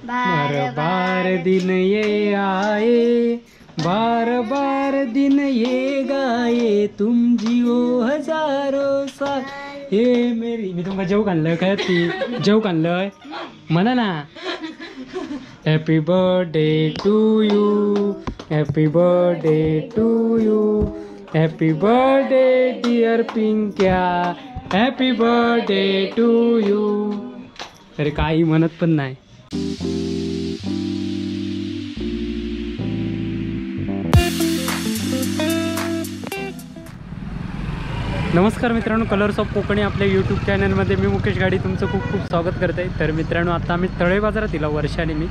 Bar bar दिन ये आए, बार बार दिन ये गाये, तुम जिओ हजारो साल हे मेरी. मी तुमका जेवूक आणलं काय? ती जेवूक आणलंय म्हणा ना. Happy birthday to you, happy birthday to you, happy birthday dear Pinkya, happy birthday to you. अरे काही म्हणत पण नाही. नमस्कार मित्रांनो, कलर्स ऑफ कोकणी आपल्या यूट्यूब चॅनलमध्ये मी मुकेश गाडी तुमचं खूप खूप स्वागत करते. तर मित्रांनो, आता आम्ही तळे बाजारात दिला वर्षाने मी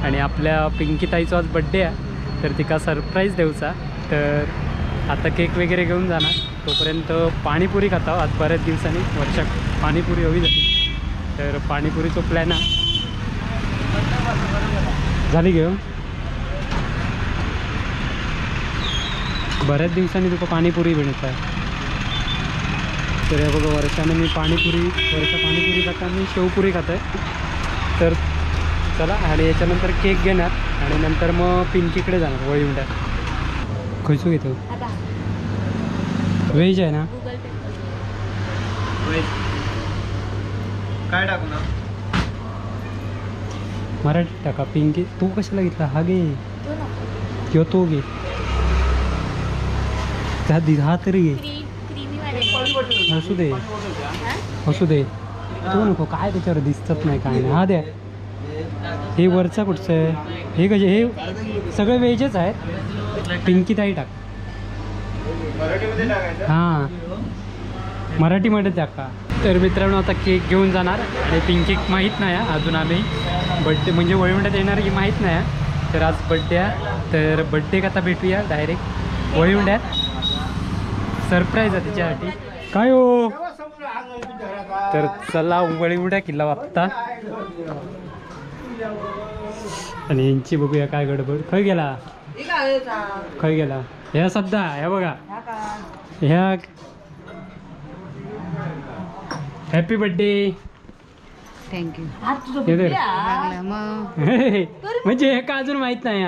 आणि आपल्या पिंकी ताईचा आज बड्डे आहे, तर तिका सरप्राईज द्यायचा. तर आता केक वगैरे घेऊन जाणार, तोपर्यंत पाणीपुरी खाता. आज बऱ्याच दिवसांनी वर्षात पाणीपुरी हवी झाली, तर पाणीपुरीचा प्लॅन आहे. झाली घेऊन बऱ्याच दिवसांनी तुका पाणीपुरी मिळत आहे. तर हे बघा, वर्षाने मी पाणीपुरी, वर्षा पाणीपुरी खाता, मी शेवपुरी खात आहे. तर चला, आणि याच्यानंतर केक घेणार आणि नंतर मग पिंकीकडे जाणार वळीवंड्यात. खयचो घेतो? व्हेज आहे ना? काय टाकू ना? मराठी टाका. पिंकी तू कशाला घेतला? हा घे किंवा तो घे, हा तरी घे. असू दे असू दे, तो नको. काय त्याच्यावर दिसत नाही काय नाही. हा द्या. हे वरचा कुठचं आहे? हे कसे? हे सगळे व्हेजच आहेत. पिंकी ताई टाक. हां, मराठीमध्ये टाका. तर मित्रांनो, आता केक घेऊन जाणार आणि पिंकी माहीत नाही अजून आम्ही बड्डे म्हणजे वळवंड्यात येणार की माहीत नाही. तर आज बड्डे आहे, तर बड्डे आता भेटूया डायरेक्ट वळवंड्यात. सरप्राईज आहे तिच्यासाठी. काय हो? तर चला वळीवड्या किल्ला वागता आणि यांची बघूया काय गडबड. खय गेला? खय गेला? ह्या सध्या ह्या बघा, ह्या हॅपी बर्थडे. Thank you. म्हणजे हे का अजून माहित नाही.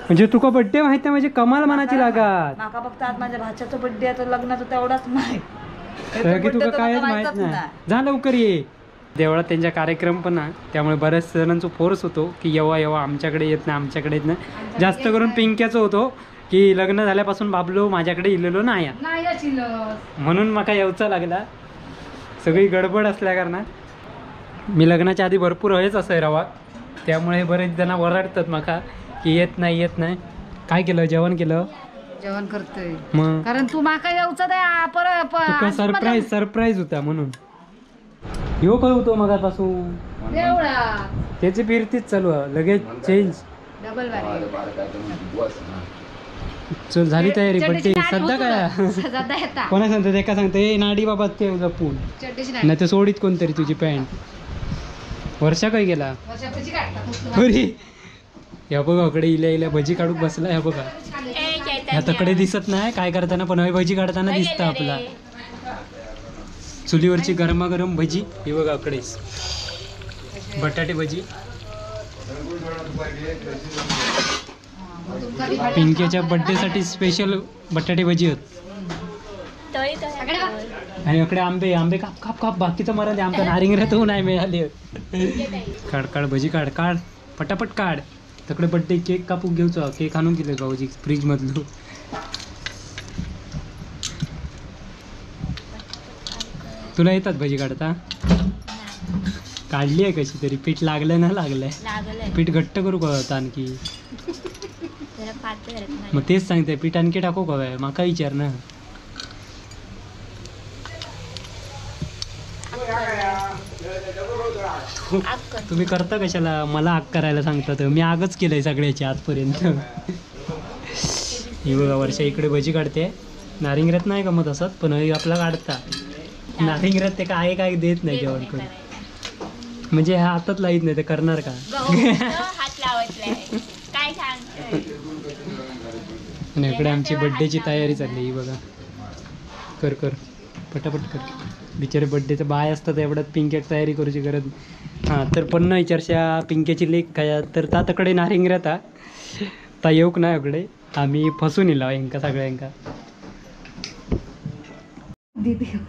म्हणजे तुका बड्डे माहित नाही म्हणजे कमाल मनाची लागत. माका फक्त आज माझ्या भाच्याचा बड्डे आहे, तर लग्नाचा तेवढाच माहित, की तुका कायच माहित नाही. जा लवकर ये. देवळात त्यांचा कार्यक्रम पण आहे, त्यामुळे बऱ्याच जणांचा फोर्स होतो की येवा येवा, आमच्याकडे येत नाही, आमच्याकडे येत नाही. जास्त करून पिंक्याचं होतो की लग्न झाल्यापासून बाबलो माझ्याकडे इलेलो नाही, म्हणून माका येवचा लागला. सगळी गडबड असल्या कारणात मी लग्नाच्या आधी भरपूर हेच असं रवा, त्यामुळे बरेच जण वरडतात माका की येत नाही येत नाही. काय केलं? जेवण केलं? जेवण करतोय मग, कारण तू माका येऊचा परत सरप्राईज सरप्राईज होता म्हणून. यो काय होतो मगापासून त्याची फिरतीच चालू आहे, लगेच चेंज. चल झाली तयारी बड्डे. सध्या काय कोणा सांगते? एका सांगते नाडी बाबा ते जपून, नाही तर सोडीत कोणतरी तुझी पॅन्ट. वर्षा काय गेला? अरे ह्या बघा, कडे इल्या इल्या भजी काढूक बसला. ह्या बघा, ह्या तकडे दिसत नाही काय करताना, पण भजी काढताना दिसतं आपला. चुलीवरची गरमागरम भजी. हे बघा कडेच बटाटे भजी. पिंकीच्या बड्डेसाठी स्पेशल बटाटे भजी होत. आणि इकडे आंबे आंबे काप काप काप, बाकीचं मरण आमचा नारिंगऱ्या तो नाही मिळाले. काढ काढ भजी काढ काढ पटापट काढ. तकडे बड्डे केक कापून घेऊचो. केक आणून दिले भाऊजी फ्रीज मधलो. तुला येतात भजी काढता? काढली आहे कशी तरी. पीठ लागलं ना? लागलंय पीठ. घट्ट करू का आता आणखी? मग तेच सांगते, पीठ आणखी टाकू का? माका विचार ना. तुम्ही करता कशाला? मला आग करायला सांगतात. मी आगच केलंय सगळ्याची आजपर्यंत. ही बघा वर्षा इकडे भजी काढते. नारिंगऱ्यात नाही का मग तसंच, पण आपला काढता नारिंगऱ्यात ते काय काय देत नाही जेवण करून. म्हणजे हा हातात लाईत नाही ते करणार का? आणि इकडे आमची बड्डेची तयारी चालली. ही बघा, कर कर पटापट कर. बिचारे बड्डेचं बाय असतात एवढ्यात पिंक्याक तयारी करूची गरज. हां तर पण ना विचारशा पिंक्याची लेक काय तर ता तकडे नारिंग राहता ता येऊक नाही अकडे आम्ही फसून इला यांका सगळ्यांका.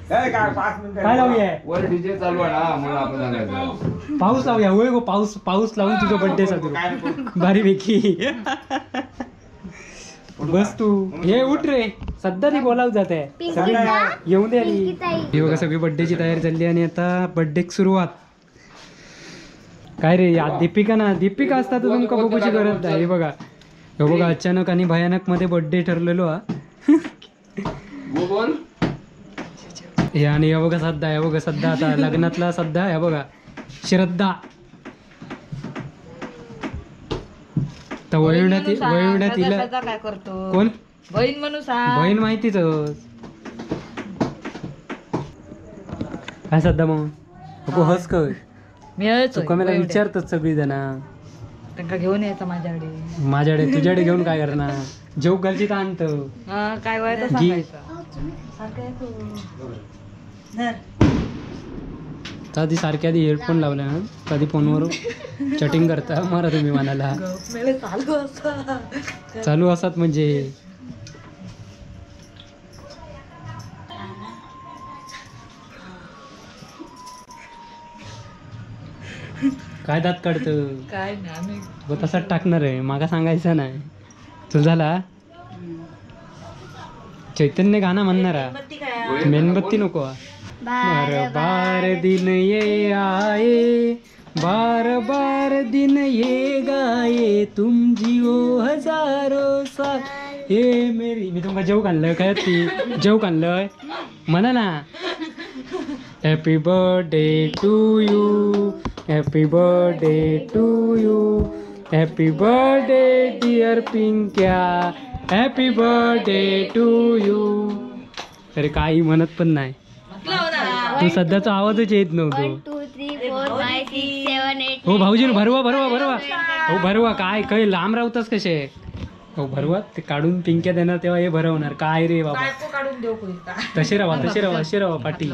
काय लावूया वर डीजे चालू आहे ना म्हणून आपण सांगायचं पाऊस लावूया होय गो पाऊस पाऊस लावून तुझा बड्डे साजरो भारी पैकी. बस तू हे उठ रे सध्या ती बोलावं जात आहे सगळी येऊन दे. हे बघा सगळी बड्डेची तयारी झाली आणि आता बड्डे सुरुवात. काय रे दीपिका ना दीपिका असता तर तुमका बघूची गरज नाही. हे बघा हे बघा अचानक आणि भयानक मध्ये बड्डे ठरलेलो हा. हे आणि हे बघा सध्या हे बघा सध्या आता लग्नातला सध्या हे बघा श्रद्धा तर वळविण्यात तिला काय करतो कोण बहीण म्हणून सांग बहीण माहितीच काय सध्या मग अगो हस कर तुका मला विचारतात सगळी जण त्यांना घेऊन यायचं माझ्याकडे माझ्याकडे तुझ्याकडे घेऊन काय करणार जेव घालची तर आणतो काय व्हायचं सांगायचं. आधी सारख्या आधी हेडफोन लावला ना कधी फोनवर चॅटिंग करता मारा तुम्ही मनाला चालू असतात म्हणजे. काय दात काढतं काय नाही तसाच टाकणार आहे मागा सांगायचं नाही. तुझ झाला चैतन्य गाणं म्हणणार मेणबत्ती नको. बार बार दिन ये आए बार बार दिन ये गाये तुम जिओ हजारो साल ये मेरी. मी तुमका जेवक आणलं काय ती जेवक आणलंय म्हणा ना. Happy birthday to you happy birthday to you happy birthday dear Pinkya happy birthday to you. अरे काही म्हणत पण नाही तू सध्याचा आवाजच येत नव्हतो. हो भाऊजी भरवा भरवा भरवा हो भरवा काय काय लांब राहतास कसे हो भरवा ते काढून पिंक्या देणार तेव्हा हे भरवणार काय रे बाबा. तसे राहा तसे राहा असे राहा पाटील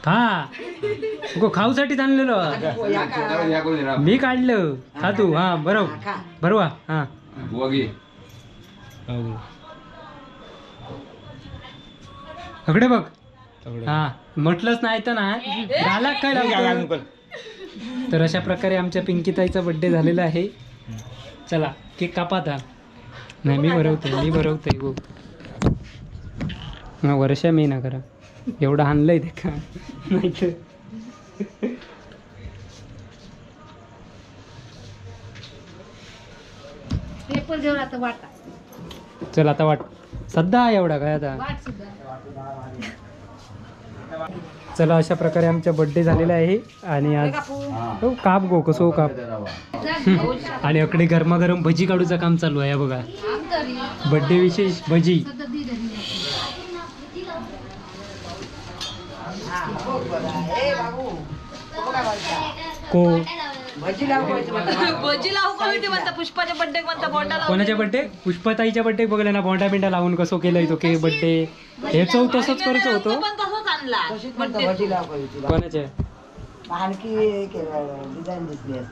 खा गो खाऊसाठीच आणलेलो मी काढलं खा तू. हा बरोबर भरवा. हा अकडे बघ हा म्हटलंच नाही तर ना झाला काय. तर अशा प्रकारे आमच्या पिंकीताईचा बड्डे झालेला आहे. चला केक कापा आता. नाही मी भरवतोय मी भरवतोय गो वर्षा मी ना करा एवढं आणलंय ते का नाही तर. चल आता वाट सध्या एवढा काय आता. चला अशा प्रकारे आमचा बड्डे झालेला आहे आणि आज हो काप गो कसो काप. आणि अकडे गरमागरम भजी काढूचं काम चालू आहे बघा बड्डे विशेष भजी. को भजी लावू म्हणता पुष्पाच्या बड्डे म्हणता बोंडा लावू. कोणाच्या बड्डे? पुष्पाताईच्या बड्डे बघला ना बोंडा बिंडा लावून कसं केलंय तो के बड्डे हेच तसंच करूच होतो. कोणाच्या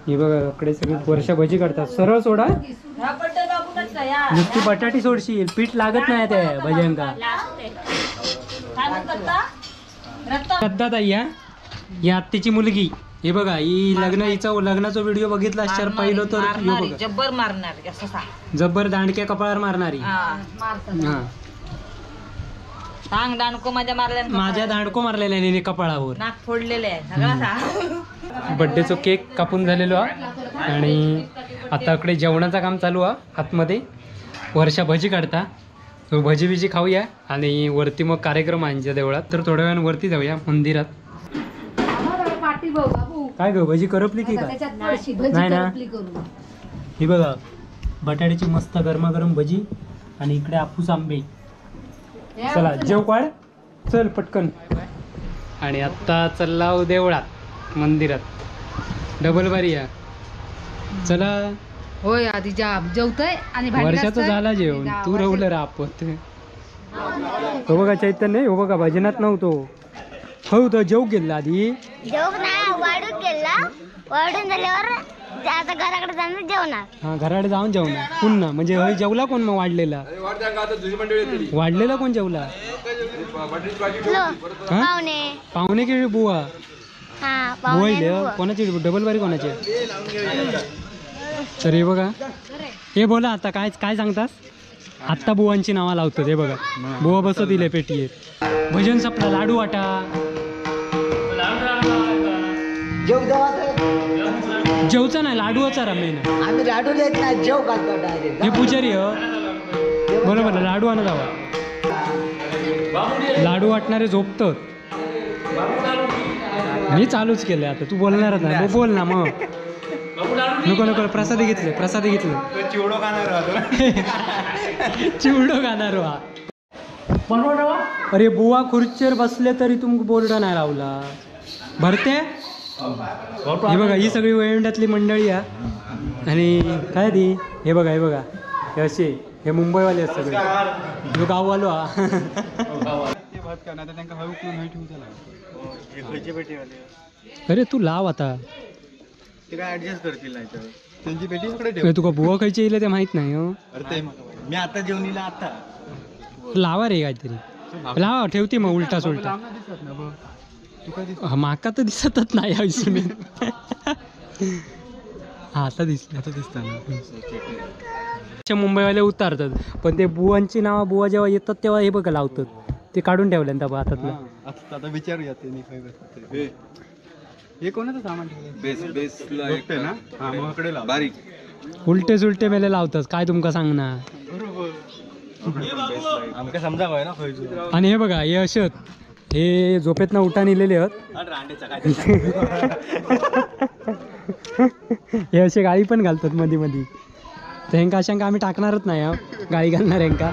हे बघा इकडे सगळी वर्षा भजी करतात. सरळ सोडा नुसती बटाटी सोडशील पीठ लागत नाही त्या भज्यांका. श्रद्धा ताई या आत्तीची मुलगी हे बघा ही लग्न हिचा लग्नाचा व्हिडिओ बघितला असल्यावर पाहिलं तर जब्बर मारणार असं सांग जब्बर दांडक्या कपाळावर मारणारी. हा सांग दांडको माझ्या मारल्या माझ्या दांडको मारलेल्या आहे कपाळावर नाक फोडलेले आहे सगळं सांग. बड्डेचो केक कापून झालेलो आणि आता इकडे जेवणाचं काम चालू आहे. आतमध्ये वर्षा भजी काढता तो भजी बिजी खाऊया आणि वरती मग कार्यक्रम आहे देवळात तर थोड्या वेळानं वरती जाऊया मंदिरात. काय ग भजी करपली की काय नाही ना. ही बघा बटाट्याची मस्त गरमागरम भजी आणि इकडे आपूस आंबे. चला जेव काढ चल पटकन. आणि आत्ता चल्ला देवळात मंदिरात डबल बारी या. चला होय आधी जेवतय आणि वर्षाचं झाला जेवण तू रवलं रापत. हो बघा चैतन्य, हो बघा भजनात नव्हतो. हो तो जेव गेला आधी. जेव ना वाढून गेला, वाढून झाल्यावर आता घराकडे जाऊन जेवणार. हा घराकडे जाऊन जेवणार पुन्हा. म्हणजे होय जेवला कोण मग वाढलेला? वाढलेला कोण जेवला? पाहुणे. पाहुणे की बुवा? बुवा. कोणाची डबल बारी कोणाची? तर हे बघा, हे बोला आता काय काय सांगतास? आत्ता बुवांची नावं लावतो. हे बघा बुवा बसत दिले पेटीये. भजन सपला, लाडू वाटा. जेवचा नाही लाडूचा रमेन. आम्ही लाडू देत नाही, जेव घालतो डायरेक्ट. हे पुजारी हो. बरोबर लाडू आणा जावा. लाडू वाटणारे झोपतात. मी चालूच केलं आता, तू बोलणारच नाही. बोल ना मग. नको नको, प्रसादी घेतले, प्रसादी घेतले. चिवडो खाणार, चिवडो खाणार. अरे बुवा खुर्चीवर बसले तरी तुमक बोर्ड नाही लावला. भरते हे बघा ही सगळी वळवंडातली मंडळी आहे. आणि काय ती हे बघा, हे बघा हे असे हे मुंबईवाले आहेत सगळे. ह्यो गाववालो हा. अरे तू लाव आता. त्यांची पेटी इकडे ठेव. तुका बुवा खायची येईल ते माहित नाही हो. अरे मी आता जेवणीला आता लावा रे काहीतरी लावा ठेवती मग उलटा सुलटा. माका तर दिसतच नाही आयुष्य. हा आता दिसलं, आता दिसतं. मुंबईवाले उतारतात पण ते बुवांची नावा बुवा जेव्हा येतात तेव्हा हे बघा लावतात. ते काढून ठेवलं त्या हातातलं. आता विचारूया ते. हे कोणाचं सामान ठेवलं? बेस बेसला एक ना. हा मग इकडे लाव बारीक. उलटे सुलटे मेले लावतात काय तुमका सांगणार. आमका समजा ना. आणि हे बघा हे अशत हे झोपेतनं उठा नेलेले आहेत. हे असे गाळी पण घालतात मधी मधी. तर ह्यांका अशांका आम्ही टाकणारच नाही. गाळी घालणार ह्यांका.